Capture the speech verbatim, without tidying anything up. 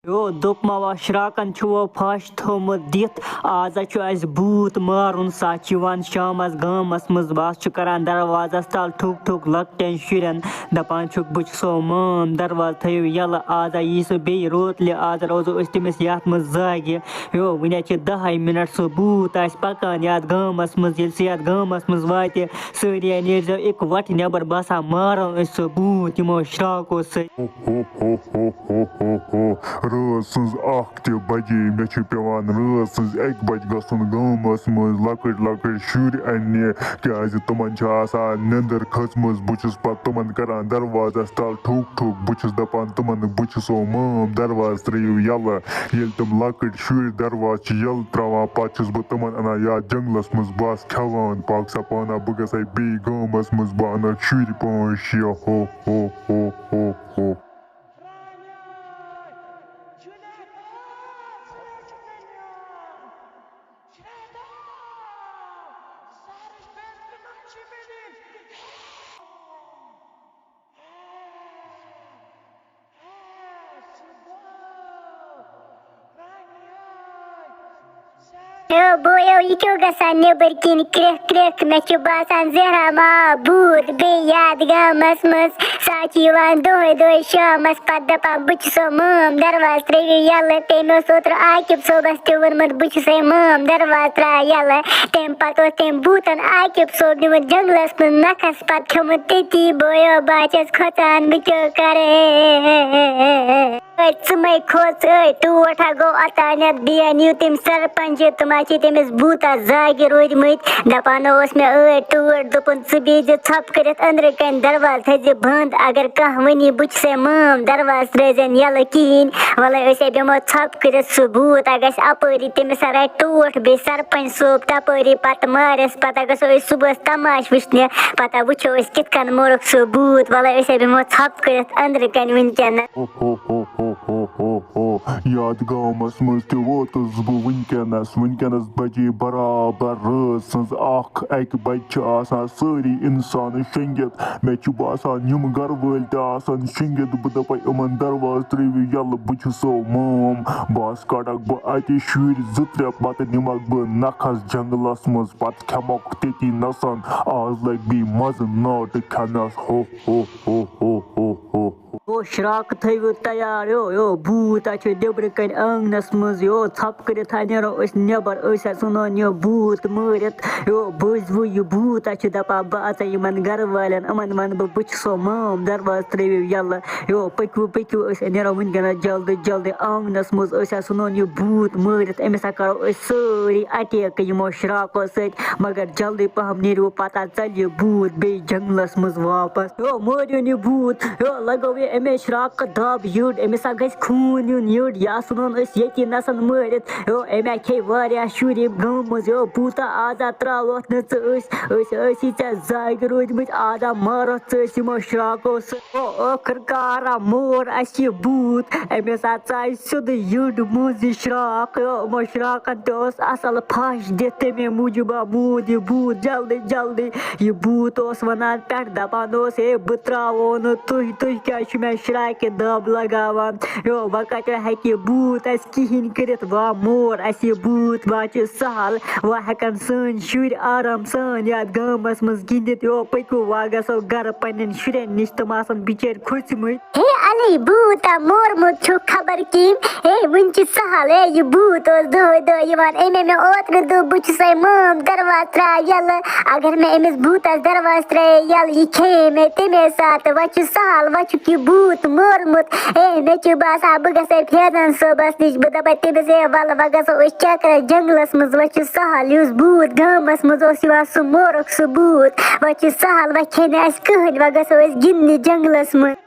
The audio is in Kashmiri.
یو، دوٚپ ما وا شراکن چھُ وۄنۍ پھش تھوٚومُت دِتھ، آز ہا چھُ اَسہِ بھوٗت مارُن۔ سا چھُ یِوان شامس گامس منٛز، بس چھُ کران دروازس تل ٹھُک ٹھُک لۄکٹٮ۪ن شُرٮ۪ن، دپان چھُکھ، بہٕ چھُسو مام، دروازٕ تھٲیِو یَلہٕ، آز ہا یی سُہ بیٚیہِ روتلہِ، آز روزو أسۍ تٔمِس یتھ منٛز زاگہِ۔ یو، وٕنہِ ہا چھِ دَہَے مِنٹ سُہ بھوٗت آسہِ پکان یتھ گامس منٛز، ییٚلہِ سُہ یتھ گامس منٛز واتہِ، سٲری ہا نیرزیو اِکہٕ وٹہٕ نٮ۪بر، بس ہا مارو أسۍ سُہ بھوٗت یِمو شراکو سۭتۍ۔ ہو، ہو، ہو، ہو، ہو، ہو، ہو۔ رٲژ سٕنٛز اکھ تہِ بجے، مےٚ چھُ پٮ۪وان رٲژ سٕنٛز اَکہِ بجہِ گژھُن گامس منٛز لۄکٕٹۍ لۄکٕٹۍ شُرۍ اَننہِ، کیٛازِ تِمن چھِ آسان نیٚنٛدٕر کھٔژمٕژ۔ بہٕ چھُس پتہٕ تِمن کران دروازس تل ٹھُک ٹھُک، بہٕ چھُس دپان تِمن، بہٕ چھُسو مام، دروازٕ ترٲیِو یَلہٕ۔ ییٚلہِ تِم لۄکٕٹۍ شُرۍ دروازٕ چھِ یَلہٕ ترٛاوان، پتہٕ چھُس بہٕ تِمن اَنان یَتھ جنٛگلس منٛز، بس کھٮ۪وان، پَکھ سا پانہ، بہٕ گژھٕ بیٚیہِ گامَس منٛز، بہٕ اَنَکھ شُرۍ پانٛژھ شےٚ، ہو، ہو، ہو، ہو، ہو۔ ہیو بویو، یہِ کیٛاہ گژھان نیٚبٕرۍ کِنۍ کرٛٮ۪کھ کرٛٮ۪کھ؟ مےٚ چھُ باسان زہرا ما بوٗت بیٚیہِ یَتھ گامَس منٛز۔ سُہ چھُ یِوان دۄہَے دۄہَے شامَس، پَتہٕ دَپان، بہٕ چھُسو مٲم، دروازٕ ترٛٲوِو یَلہٕ۔ تٔمۍ اوس اوترٕ عاقب صٲبَس تہِ ووٚنمُت، بہٕ چھُسَے مٲم، دروازٕ ترٛاو یَلہٕ۔ تَمہِ پَتہٕ اوس تٔمۍ بھوٗتَن عاقب صٲب نیوٗمُت جنٛگلَس منٛز نَکھَس، پَتہٕ کھیوٚمُت تٔتی بویو۔ بہٕ ہا چھَس کھۄژان، بہٕ کیٛاہ کَرٕ؟ ٲے ژٕ مَے کھوژ، ٲے ٹوٹھ ہا گوٚو اوٚتانٮ۪تھ، بیٚیہِ ہا نیوٗ تٔمۍ سرپنچ، تِم ہا چھِ تٔمِس بھوٗتَس زاگہِ روٗدۍمٕتۍ۔ دَپان اوس مےٚ، ٲے ٹوٹھ، دوٚپُن، ژٕ بیٚہزِ ژھۄپہٕ کٔرِتھ أنٛدرٕ کَنۍ، دروازٕ تھٲیزِ بنٛد۔ اگر کانٛہہ وَنی، بہٕ چھُسَے مٲم، دروازٕ ترٛٲیزٮ۪ن یَلہٕ کِہیٖنۍ۔ وَلَے أسۍ ہے بیٚہمو ژھۄپہٕ کٔرِتھ، سُہ بھوٗت ہا گژھِ اَپٲری، تٔمِس ہا رَٹہِ ٹوٹھ بیٚیہِ سرپنچ صٲب تَپٲری۔ پَتہٕ مارٮ۪س، پَتہٕ گژھو أسۍ صُبحَس تماشہٕ وٕچھنہِ، پَتہٕ وٕچھو أسۍ کِتھ کٔنۍ موٚرُکھ سُہ بھوٗت۔ وَلَے أسۍ ہے بیٚہمو ژھۄپہٕ کٔرِتھ أنٛدرٕ کَنۍ وٕنکٮ۪نَس۔ ہو، ہو، ہو، ہو، ہو، ہو، ہو۔ یَتھ گامَس منٛز تہِ ووتُس بہٕ وٕنکٮ۪نَس۔ وٕنکٮ۪نَس بَجے برابر رٲژ سٕنٛز اَکھ۔ اَکہِ بَجہِ چھِ آسان سٲری اِنسان شۄنٛگِتھ۔ مےٚ چھُ باسان، یِم گَرٕ وٲلۍ تہِ آسَن شۄنٛگِتھ۔ بہٕ دَپَے یِمَن، دروازٕ ترٛٲوِو یَلہٕ، بہٕ چھُسو مام۔ بَس کَڑَکھ بہٕ اَتہِ شُرۍ زٕ ترٛےٚ، پَتہٕ نِمَکھ بہٕ نَکھَس جنٛگلَس منٛز، پَتہٕ کھٮ۪مَکھ تٔتی نَسَن۔ آز لَگہِ بیٚیہِ مَزٕ ناٹہٕ کھٮ۪نَس۔ ہو، ہو، ہو، ہو، ہو، ہو۔ او شراکہٕ تھٲیِو تیار، یو، یو، بھوٗت ہا چھُ نیٚبرٕ کَنۍ آنٛگنَس منٛز، یو، ژھۄپہٕ کٔرِتھ ہا نیرو أسۍ نٮ۪بَر، أسۍ ہا ژھٕنون یہِ بھوٗت مٲرِتھ، یو، بوٗزوٕ یہِ بھوٗت ہا چھُ دَپان، بہٕ اَژَے یِمَن گَرٕ والٮ۪ن، یِمَن وَنہٕ بہٕ، بہٕ چھُسو مام، دروازٕ ترٛٲوِو یَلہٕ، یو، پٔکِو، پٔکِو، أسۍ نیرو وٕنکٮ۪نَس جلدی جلدی آنٛگنَس منٛز، أسۍ ہا ژھٕنون یہِ بھوٗت مٲرِتھ، أمِس ہا کَرو أسۍ سٲری اَٹیک یِمو شراکو سۭتۍ۔ مگر جلدی پہم نیرِو، پتہ ژلہِ یہِ بھوٗت بیٚیہِ جنگلس منٛز واپس۔ یو، مٲرِو یہِ بھوٗت، یو، لگٲو یہِ أمِس شراکہٕ دب یٔڈ، أمِس ہا گژھِ خوٗن یُن یٔڈ، یا ژھٕنون أسۍ ییٚتی نسن مٲرِتھ۔ یو، أمۍ ہا کھیٚیہِ واریاہ شُرۍ ییٚمہِ گامہٕ منٛز۔ یو، بھوٗتا، آز ہا ترٛاوتھ نہٕ ژٕ أسۍ، أسۍ ٲسی ژےٚ زاگہِ روٗدۍمٕتۍ، آز ہا مارتھ ژٕ أسۍ یِمو شراکو سۭتۍ۔ او، ٲخٕر کار آو مور اَسہِ یہِ بھوٗت، أمِس ہا ژایہِ سیوٚدُے یٔڈ منٛز یہِ شراکھ۔ یِمو شراکن تہِ اوس اَصٕل پھش دِتھ، تَمے موٗجوٗب آو موٗد یہِ بھوٗت جلدی جلدی۔ یہِ بھوٗت اوس وَنان پٮ۪ٹھ، دَپان اوس، "ہے، بہٕ ترٛاوو نہٕ تُہۍ، تُہۍ کیٛازِ چھِو مےٚ شراکہِ دَب لگاوان؟" یو، وۄنۍ کَتہِ ہیٚکہِ یہِ بھوٗت اَسہِ کِہیٖنۍ کٔرِتھ؟ وۄنۍ مور اَسہِ یہِ بھوٗت، وۄنۍ چھِ سہل، وۄنۍ ہٮ۪کن سٲنۍ شُرۍ آرام سان یَتھ گامَس منٛز گِنٛدِتھ۔ یو، پٔکِو، وۄنۍ گژھو گرٕ پنٛنٮ۪ن شُرٮ۪ن نِش، تِم آسَن بِچٲرۍ کھوٗژمٕتۍ۔ ہے علی، بھوٗتا مورمُت چھُکھ خبر کٔمۍ۔ ہے، وٕنہِ چھِ سہل، ہے، یہِ بھوٗت اوس دۄہَے دۄہَے یِوان۔ أمۍ مےٚ اوترٕ دوٚپ، بہٕ چھُسَے مام، دروازٕ ترٛاو یَلہٕ۔ اگر مےٚ أمِس بھوٗتَس دروازٕ ترٛایے یَلہٕ، یہِ کھیٚیے مےٚ تَمے ساتہٕ۔ وۄنۍ چھُ سہل، وۄنۍ چھُکھ یہِ بھوٗت مورمُت۔ ہے، مےٚ چھُ باسان، بہٕ گژھَے فیضان صٲبَس نِش، بہٕ دَپَے تٔمِس، ہے، وَلہٕ، وۄنۍ گژھو أسۍ چَکرَس جنٛگلَس منٛز، وۄنۍ چھُ سہل، یُس بھوٗت گامَس منٛز اوس یِوان، سُہ مورُکھ سُہ بھوٗت۔ وۄنۍ چھُ سہل، وۄنۍ کھیٚیہِ نہٕ اَسہِ کٕہٕنۍ، وۄنۍ گژھو أسۍ گِنٛدنہِ جنٛگلَس منٛز۔